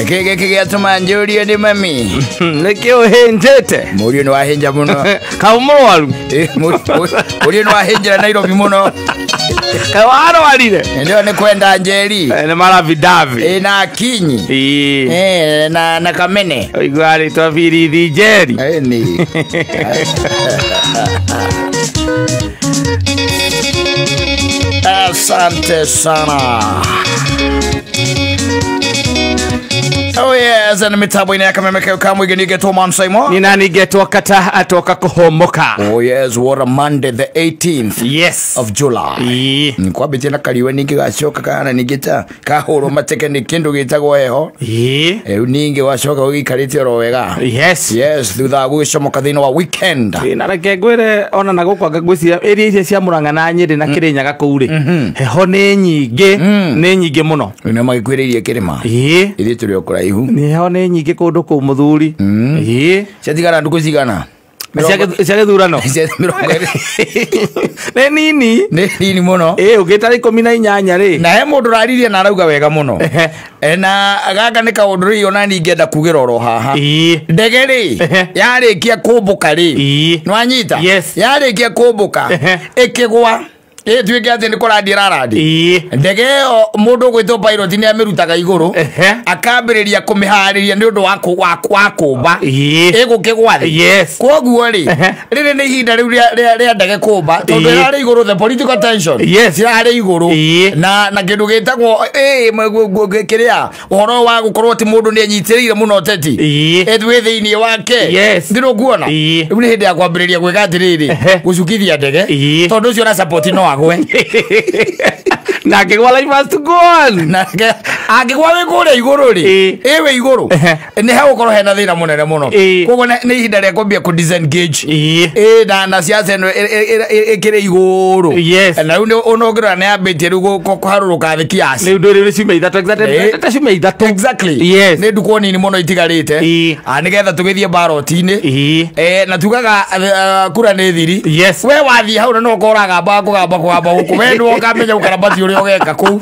Nĩkĩ gĩkĩ gĩatũma njũrie nĩ mami? Nĩkĩ ũhĩnjĩte? Mũriũ nĩ wahĩnja mũno. Kaũ mũrwaru? Mũriũ nĩ wahĩnjĩra Nairobi mũno. Kaũ warwarire? Ndio nĩ kwenda Njeri. Nĩ marabidabi. Na Akinyi. Na Kamene. Ũigua rĩtwa Birithi Njeri. Ĩni. Asante sana. Oh yes, and mitambo ina kameme kamwe genigetwo man Simon. Ni nani getwo kata atoka kuhomoka. Oh yes, what a Monday the 18th. Yes. Of July. Nkwambitie na kariwe ningi gacoka kana ningita kahuro mateke ni kindu gitagwo heho. Riu ningi wacoka ugikarite oro wega. Yes. Yes, thutha gugicomoka thiini wa weekend. Na reke ngwire ona na gukwa ngwiciria area icio cia Murang'a na Nyeri na Kirinyaga kuu ri. Heho ni nyingi, ni nyingi muno. Ni magikwiririe kirima. Ithuĩ tũrĩ o kũraihu. Ni heho ni nyingi kundu kuu muthuri. Ciatigara ndukũ cigana? Cia gĩthurano nĩ nini, nĩ nini mũno. Ũngĩtara 18 rĩ. Na he mũndũ ũraririe na arauga wega mũno. Na gaka nĩ kaũndũ rĩ ona niĩ ingĩenda kugĩra oro haha. Ndege rĩ yarĩkia kũmbũka rĩ, nĩwanyita? Yarĩkia kũmbũka ĩkĩgwa ĩtuĩke atĩ nĩ kũrandi ĩrarandi. Ndege ĩyo mũndũ ũgwĩtwo pilot nĩ amĩrutaga igũrũ akambĩrĩria kũmĩharĩria nĩ ũndũ wa kũmba ĩgũkĩgwa thĩ. Kwoguo rĩ rĩrĩ nĩ ihinda rĩu rĩa ndege kũmba tondũ ĩrarĩ igũrũ, the political tension cirarĩ igũrũ na kĩndũ gĩtagwo kĩrĩa ũhoro wa gũkorwo atĩ mũndũ nĩ enyitĩrĩire mũno ũteti ĩtwĩ thĩinĩ wake. Ndirũkuona rĩu nĩ hĩndĩ ya kwambĩrĩria gwĩka atĩrĩrĩ gũcukithia ndege tondũ ũcio na support no agwe. Na angĩgwa life has to go on. Na angĩgwa wĩ kũrĩa igũrũ rĩ, ĩ wĩ igũrũ nĩ hegũkorwo hena thĩna mũnene mũno. Koguo nĩ ihinda rĩa kwambia kũ disengage na siasa ĩno ĩkĩrĩ igũrũ. Na rĩu ona ũngĩrora nĩ yambĩtie rĩu kũharũrũka thĩ kiasi. Rĩu ndũrĩ ciumia ithatũ exactly. Ta ciumia ithatũ. Exactly. Nĩ ndukũ nini mũno itigarĩte nĩgetha tũgĩthiĩ baroti-inĩ na tugaga kura nĩ thiri. We wathiĩ hau na no ũkorwo ũragamba kũgamba kũgamba gũkũ we nĩwe ũkamenya ũkarabati ũrĩa ũgeka kũu.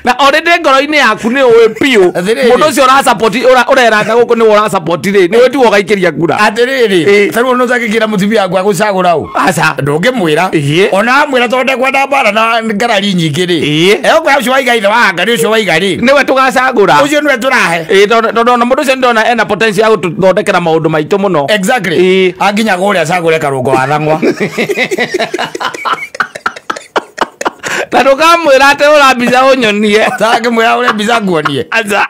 Na already ngoro-inĩ yaku nĩ ũĩ biũ mũndũ ũcio ũrasupport ũreranga gũkũ nĩwe ũrasupport rĩ nĩwe tu ũgaikĩria kura. Atĩrĩrĩ ta rĩu nĩ ũtangĩkĩra mũtumia waku agũcagũra ũ? Aca. Ndũngĩmwĩra ona amwĩra tondũ ndekwenda mbara na ngarari nyingĩ rĩ egũkwĩra ũcio waiga ithe wa Ngai ũcio waiga rĩ nĩwe tũgacagũra ũcio nĩwe tũrahe. Tondũ ona mũndũ ũcio nĩndona ena potential ya gũtũthondekera maũndũ maitũ mũno. Exactly. Anginya kũrĩa acagũre Karũngo wa Thang'wa. Na ndũkamwĩra atĩ ũra mbica ũnyonie. Tangĩmwĩra ũre mbica nguonie. Aca.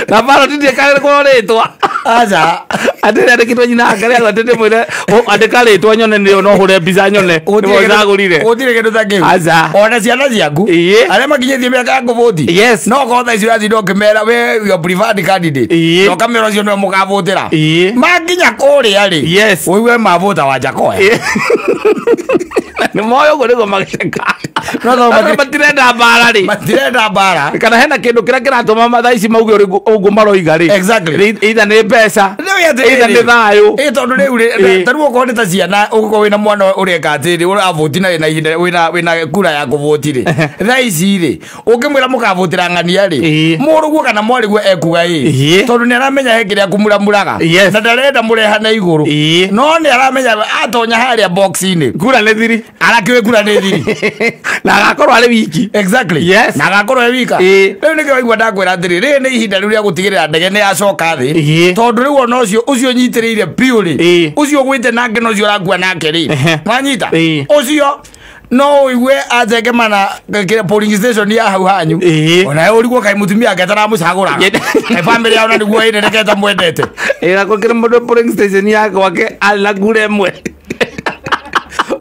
Na baro tindiĩkarĩrwo rĩtwa. Aca. Atĩ rĩandĩkĩtwo nyina Ngarĩ atĩ ndĩmwĩre andĩka rĩtwa nyone nĩ no hũre mbica nyone nĩwe ũcagũrire. Gũtirĩ kĩndũ ta kĩu. Aca. Ona ciana ciaku arĩa makinyĩtie mĩaka ya kũvũti no okorwo thaa ici ũrathiĩ ũkĩmera we your preferred candidate na ũkamera ũcio nĩwe mũkavũtĩra makinya kũrĩa rĩ ũigue mavũta Wanjakoya. Nĩ moĩ ũguo nĩguo mageka. No matirenda mbara rĩ. Matirenda mbara. Kana hena kĩndũ kĩrĩa kĩratũma thaa ici mauge ũguo maroiga rĩ. Exactly. Either nĩ mbeca. Either nĩ thayũ. Tondũ rĩu rĩ ta rĩu okorwo nĩ ta ciana ũgũkorwo wĩna mwana ũreka atĩrĩ ũravũti na wĩna ihinda wĩna kura ya kũvũti rĩ thaa ici rĩ ũngĩmwĩra mũkavũtĩra ng'ania rĩ mũrũguo kana mwarĩguo ekuga ĩ tondũ nĩ aramenya he kĩrĩa kũmuramuraga na ndarenda mũrehane igũrũ no nĩ aramenya atonya harĩa box-inĩ kura nĩ thiri arakĩũĩ kura nĩ thiri na agakorwo arĩ wiki. Exactly. Yes. Na agakorwo e wika. Rĩu nĩkĩo waigua ndakwĩra atĩrĩ rĩrĩ nĩ ihinda rĩu rĩa gũtigĩrĩra ndege nĩ yacoka thĩ tondũ rĩu ona ũcio ũcio nyitĩrĩire biũ rĩ ũcio ũgwĩte nake na ũcio ũrakua nake rĩ wanyita ũcio no ũigue atengemana polling station ya hau hanyu ona ũrigwo kaĩ mũtumia ake ataramũcagũraga kaĩ bamĩrĩ yao na nĩguo ĩnene mwendete. Ĩra gũkĩrĩ mũndũ polling station ya gwake arĩ na kura ĩmwe.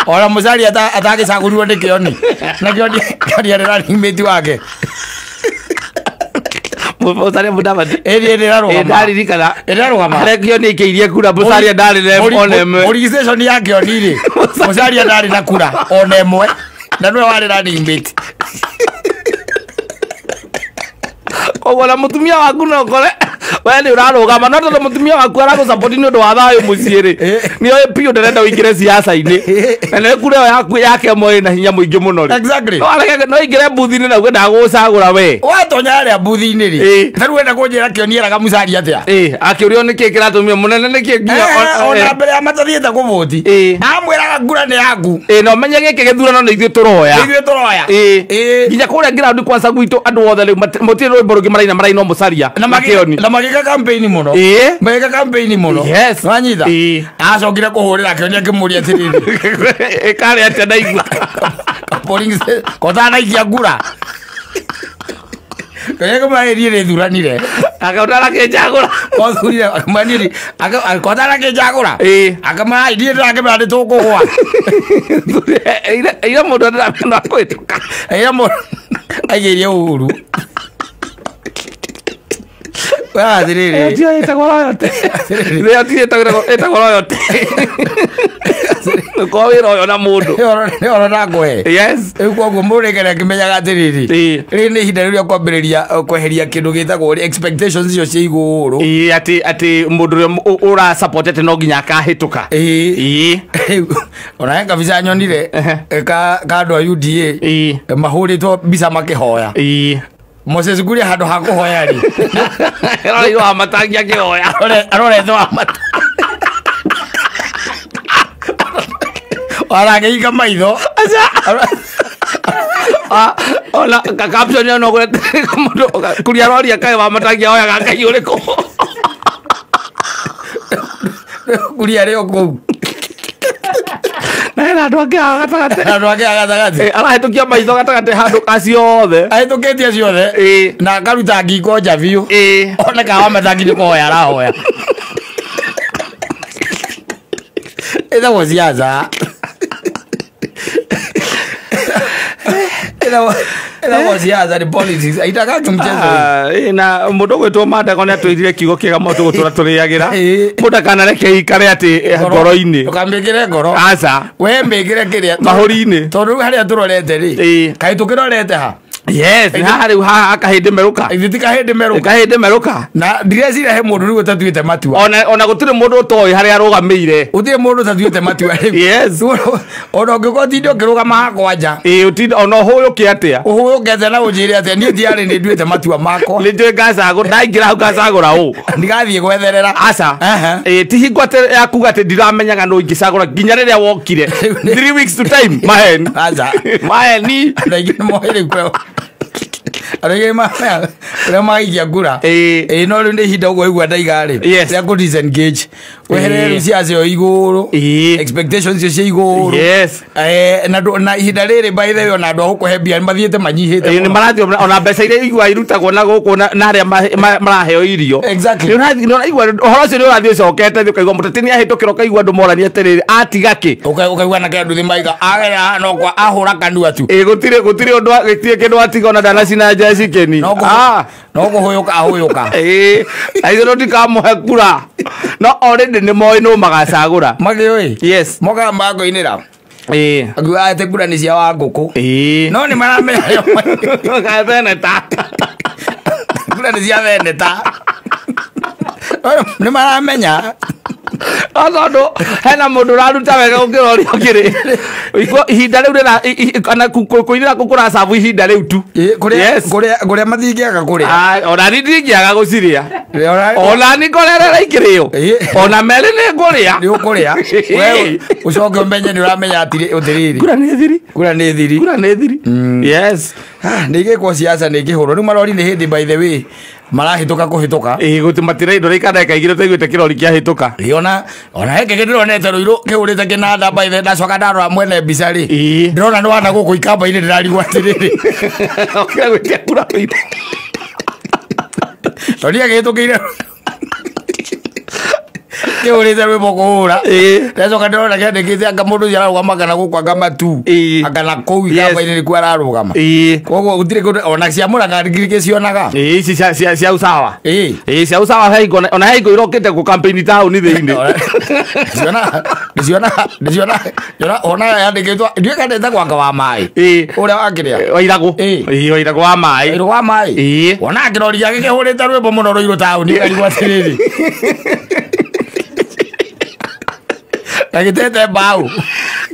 Ona Musalia atagĩcagũrirwo nĩ Kĩoni na Kĩoni arĩ running mate wake. Musalia Mudavadi ĩrĩ ĩrarũgama. Ndaririkana ĩrarũgama harĩa Kĩoni aikĩirie kura Musalia ndarĩ na ona ĩmwe. Polling station ya Kĩoni rĩ Musalia ndarĩ na kura ona ĩmwe na nĩwe warĩ running mate. Koguo na mũtumia waku no ũkore We nĩ ũrarũgama no tondũ mũtumia waku aragũsupport nĩ ũndũ wa thayũ mũciĩ rĩ, nĩ oĩ biũ ndĩrenda ũingĩre siasa-inĩ. Na nĩ kura ĩyo yaku yake ĩmwe ĩna hinya mũingĩ mũno rĩ. Exactly. No arege no ingĩre mbuthi-inĩ na uge ndagũgũcagũra we. Watonya harĩa mbuthi-inĩ rĩ, ta rĩu wenda kũnjĩra Kĩoni eraga Musalia atĩa? Akĩũrio nĩkĩ kĩratũmire mũnene nĩkĩ nginya ona mbere ya matathiĩte kũvũti amwĩraga ngura nĩ yaku. Na ũmenye gĩkĩ gĩthurano nĩ ithuĩ tũroya. Ithuĩ tũroya. Nginya kũrĩa ground kwanza gwitũ andũ othe rĩu mũtirĩ rwĩmbo rũngĩ maraina maraina Musalia na Kĩoni. Na magĩka campaign mũno. Magĩka campaign mũno. Yes. Wanyita? Acokire kũhũrĩra Kĩoni akĩmũria atĩrĩrĩ. Ĩkarĩ atĩa ndaigua. Polling kotanaikia ngura. Kĩoni akĩmwĩra niĩ nĩthuranire. Akaũtara kĩnjagũra. Kothurire akĩmwĩra niĩ kotarakĩnjagũra. Akĩmwĩra niĩ ndĩrakĩmwĩra nĩtũkũgũa. Ira mũndũ ndĩramenya kũhĩtũka. Ira mũndũ aigĩire Uhuru. Atĩrĩrĩ. Ĩyo ĩtagwo royalty. Ĩyo ti ĩtagwo royalty. Nĩkorwo wĩra ũyũ na mũndũ. Nĩ ũhoro ndakũhe. Yes. Rĩu koguo mũrĩkere akĩmenyaga atĩrĩrĩ. Rĩrĩ nĩ ihinda rĩu rĩa kwambĩrĩria kweheria kĩndũ gĩtagwo expectations icio cia igũrũ. Atĩ mũndũ ũrĩa ũrasupportete no nginya akahĩtũka. Ona he kabica nyonire ka andũ a UDA mahũrĩtwo mbica makĩhoya. Moses Kuria handũ ha kũhoya rĩ. Aroreirwo wa matangi akĩhoya. Aroretwo wa matangi. Aragĩika maitho. Ona caption ĩyo no mũndũ Kuria aroria kaĩ wa matangi ahoyaga Ngai ũrĩkũ. Kuria arĩ o kũu. Na hena andũ angĩ haha gatagatĩ. Andũ angĩ haha gatagatĩ. Arahĩtũkia maitho gatagatĩ handũ acio othe. Ahĩtũkĩtie acio othe. Na akaruta ngingo nja biũ. Oneka wa matangi nĩ kũhoya arahoya. Ĩtagwo siasa. Ĩtagwo siasa ni politics. Aitaka mchezo. Na mũndũ ũgwĩtwo Mandego nĩ atwĩrire kiugo kĩega mũno tũgũtũra tũrĩagĩra. Mũndũ akanareke ikare atĩ ngoro-inĩ. Ndũkamĩkĩre ngoro. Aca. We mĩkĩre kĩrĩa mahũri-inĩ. Tondũ rĩu harĩa tũrorete rĩ. Kaĩ tũkĩrorete ha? Yes, haha rĩu haha kahĩndĩ merũka. Ithuĩ ti kahĩndĩ merũka. Kahĩndĩ merũka. Na ndireciria he mũndũ rĩu ũtatuĩte matua. Ona gũtirĩ mũndũ ũtoĩ harĩa arũgamĩire. Gũtirĩ mũndũ ũtatuĩte matua rĩu. Yes. Ona ũngĩkorwo ũtinde ũkĩrũgama hakwa nja. Ũtinde ona ũhũyũke atĩa. Ũhũyũke atĩa na ũnjĩre atĩa niĩ ndiarĩ nĩ nduĩte matua makwa. Nĩ njũĩ ngacagũra ndaingĩra hau ngacagũra ũ. Ndigathiĩ gwetherera. Aca. Ti hingo atĩ ya kuga atĩ ndiramenyaga nũ ingĩcagũra nginya rĩrĩa wokire. 3 weeks to time. Maheni. Aca. Maheni. Andũ aingĩ nĩ moĩ rĩu kũrĩa andũ aingĩ ũrĩa magaikia ngura. No rĩu nĩ ihinda ũguo igua ndaiga rĩ. Rĩa kũ disengage. Weherere rĩu ciaca ĩyo igũrũ. Expectations icio cia igũrũ. Yes. Na ihinda rĩrĩ by the way ona andũ a gũkũhe mbia nĩ mathiĩte manyihĩte. Nĩ marathiĩ ona mbeca iria igua irutagwo na gũkũ na arĩa maraheo irio. Exactly. Ũhoro ũcio nĩ ũrathiĩ ũcokete thĩ ũkaigua mũteti nĩ ahĩtũkĩra ũkaigua andũ morania atĩrĩrĩ atiga kĩ. Ũkaigua nake andũ thĩ maiga agera haha no kwa ahũra kanua tu. Gũtirĩ ũndũ gũtirĩ kĩndũ atiga ona ndanacina njeci kĩni. No kũhũyũka ahũyũka. Aithuĩ tũtikamũhe kura. No already nĩ moĩ nũ magacagũra. Makĩũĩ? Yes. Mokaga makoinĩra. Akiuga atĩ kura nĩ cia Wangũkũ. No nĩ maramenya. Seneta. Kura nĩ cia seneta. Nĩ maramenya. Tondũ hena mũndũ ũraruta wega gũkĩra ũrĩa ũngĩ-rĩ. Ihinda rĩu rĩra kana kũinĩra kũu kũracabu ihinda rĩu tu. Kũrĩa matingĩaga kũrĩa. Ona niĩ ndingĩaga gũcirĩa. Ona niĩ ngorerera ikĩrĩo. Ona merĩ nĩ ngũrĩa. Nĩ ũkũrĩa. We ũcoke ũmenye nĩ ũramenya atĩrĩrĩ. Kura nĩ thiri. Kura nĩ thiri. Kura nĩ thiri. Yes. Nĩ igĩkwo siasa nĩ ikĩhũrwo. Rĩu marori nĩ hĩndĩ by the way marahĩtũka kũhĩtũka. Gũtirĩ matirĩ indo rĩikara ndagĩka igĩrĩ ũtaiguĩte kĩrori kĩahĩtũka. Ona he kĩngĩ ndĩronete rũirũ kĩhũrĩte kĩnanda by the way ndacoka ndarora mwene mbica rĩ. Ndĩrona nĩ wana gũkũ ikamba-inĩ ndĩrarigwo atĩrĩrĩ. Okĩra gwĩtia kura rũirũ. Tondũ agĩhĩtũkĩire kĩhũrĩte rwĩmbo kũhũra. Ndacoka ndĩrona kĩandĩkĩte anga mũndũ ũcio ararũgama kana gũkũ anga matu. Anga na kũu ikamba-inĩ nĩkuo ararũgama. Koguo gũtirĩ kũndũ ona cia Mũrang'a ngirikĩcionaga. Ici cia usawa. Cia usawa he hingo ona he hingo irokĩte gũ campaign taũni thĩinĩ. Ndĩciona ona yandĩkĩtwo ndiũĩ kana ĩtagwo anga wa maĩ. Ĩĩ. Ũrĩa wakĩrĩa. Wairagũ. Ĩĩ. Ĩĩ, Wairagũ wa maĩ. Wairũ wa maĩ. Ĩĩ. Wona kĩrori gĩake kĩhũrĩte rwĩmbo mũno rũirũ taũni ũkarigwo atĩrĩrĩ. Na gĩtete mbaũ.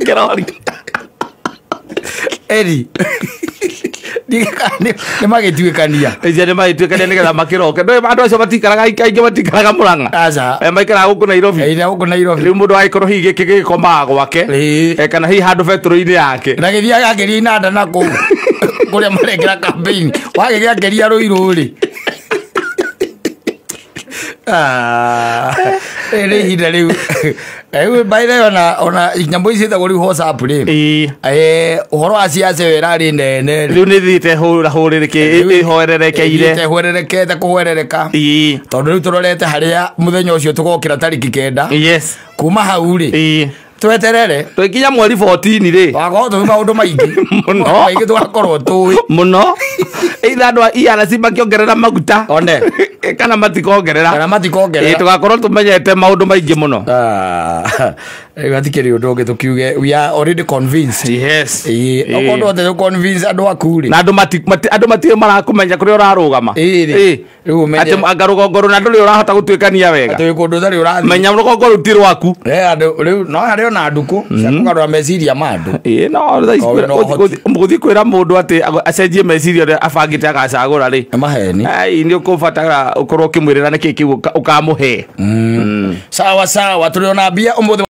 Kĩrori. Eri. Nĩ magĩtuĩkania. Icio nĩ magĩtuĩkania nĩgetha makĩroke. Ndũĩ andũ acio matikaraga aingĩ matikaraga Mũrang'a. Aca. Maikaraga gũkũ Nairobi. Ĩĩ, gũkũ Nairobi. Rĩu mũndũ agĩkorwo hihi gĩkĩ gĩgĩkomaga gwake. Ĩĩ. Kana hihi handũ betũrũ-inĩ yake. Na gĩthiaga akĩria inanda na kũu kũrĩa marekĩra campaign. Wagĩgĩakĩria rũirũ rĩ. Rĩrĩ nĩ ihinda rĩu. Rĩu by the way ona nyamũ ici ciĩtagwo rĩu WhatsApp rĩ. Ĩĩ. Ũhoro wa ciaca ĩyo ĩrarĩ nene. Rĩu nĩ thiĩte hũrĩrĩke ĩhoererekeire. Ĩthiĩte hwererekete kũhwerereka. Ĩĩ. Tondũ rĩu tũrorete harĩa mũthenya ũcio tũgokĩra tarĩki 9. Yes. Kuma hau rĩ. Ĩĩ. Tweterere. Tũgĩkinya mweri 14 rĩ. Twakorwo tũĩ maũndũ maingĩ. Mũno. Maũndũ maingĩ tũgakorwo tũĩ. Mũno. Either andũ a ERC makĩongerera maguta. One. Kana matikongerera. Kana matikongerera. Ĩĩ, tũgakorwo tũmenyete maũndũ maingĩ mũno. Rĩu hatikĩrĩ ũndũ ũngĩ tũkiuge we are already convinced. Yes. Ĩĩ, okorwo ndũhotete gũ-convince andũ aku rĩ. Na andũ andũ matirĩ marakũmenya kũrĩa ũrarũgama. Ĩĩ rĩ. Ĩĩ. Rĩu ũmenye. Atĩ anga rũgongo rũna ndũrĩ ũrahota gũtuĩkania wega. Atĩ wĩ kũndũ ũtarĩ ũrathiĩ. Menya rũgongo rũu ti rwaku. Andũ rĩu no harĩ ona ndukũ cia kũgarũra meciria ma andũ. Ĩĩ, no thaa ici O, no ũhoti. gũthiĩ kwĩra mũndũ atĩ acenjie meciria ũrĩa abangĩte agacagũra rĩ. Nĩ maheni. Ai, nĩ ũkũbatara ũkorwo ũkĩmwĩrĩra nĩkĩ kĩu ũkamũhe. Sawa sawa, tũrĩ ona mbia ũmũthĩ.